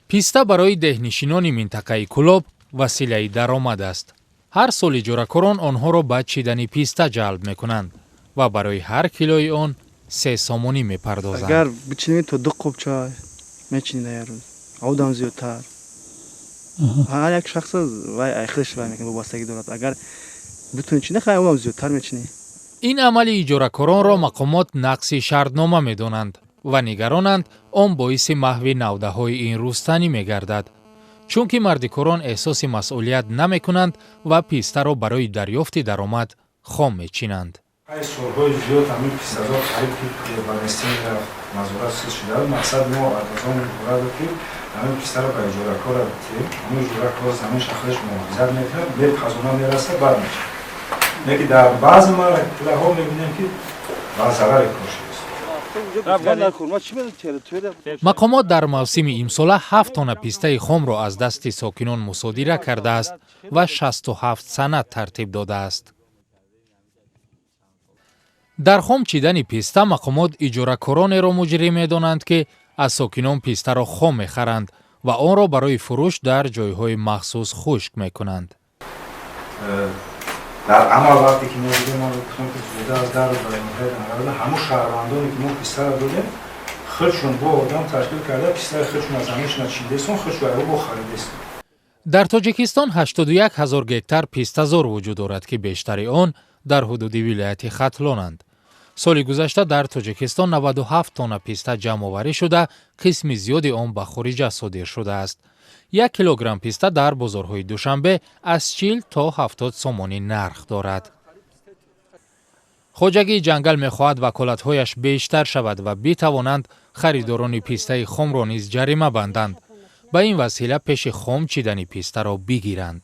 Писта барои деҳнишинони минтақаи Кӯлоб василаи даромад аст. Ҳар сол иҷоракорон онҳоро ба чидани писта ҷалб мекунанд ва барои ҳар килои он 3 сомонӣ мепардозанд. Агар бичинӣ, то ду қопча мечинӣ дар як рӯз, одам зиёдтар. Ҳар як шахс вай айхелш вай мекунад, вобастагӣ дорад. Агар битуни чинӣ, хай, одам зиёдтар мечинӣ. Ин амали иҷоракоронро мақомот нақзи шартнома медонанд ва нигаронанд, он боиси маҳви навдаҳои ин рустанӣ мегардад, чунки мардикорон эҳсоси масъулият намекунанд ва пистаро барои дарёфти даромад хом мечинанд. Солҳои зиёд ҳамин пистазор қариб ки ба нестӣ мерафт, назорат суст шуда. Мақсад мо аз он иборат буд, ки ҳамин пистаро ба иҷоракора диҳем. Ҳамин иҷоракор заминша худаш муҳофизат мекунад, бепазона мерасад, бад мешавад. Лекин дар баъзе марҳилаҳо мебинем, ки ба зарари кор шудааст. Мақомот дар мавсими имсола 7 тонна пистаи хомро аз дасти сокинон мусодира кардааст ва 67 санад тартиб додааст. Дар хом чидани писта мақомот иҷоракоронеро муҷрим медонанд, ки аз сокинон пистаро хом мехаранд ва онро барои фурӯш дар ҷойҳои махсус хушк мекунанд. Дар амал вақте ки мо дидем, мо гуфтем, ки зиёда аз 10 рӯз ба ниҳоят ҳамун шаҳрвандоне, ки мо пистаро додем, худшон бо одам ташкил карда, пистаи худшон аз заминшона чидесон, худшон аё бо харидесон. Дар Тоҷикистон 81 ҳазор гектар пистазор вуҷуд дорад, ки бештари он дар ҳудуди вилояти Хатлонанд. Соли гузашта дар Тоҷикистон 97 тонна писта ҷамъоварӣ шуда, қисми зиёди он ба хориҷа содир шудааст. 1 килограмм писта дар бозорҳои Душанбе аз 40 то 70 сомонӣ нарх дорад. Хоҷагии ҷангал мехоҳад ваколатҳояш бештар шавад ва битавонанд харидорони пистаи хомро низ ҷарима банданд, ба ин васила пеши хом чидани пистаро бигиранд.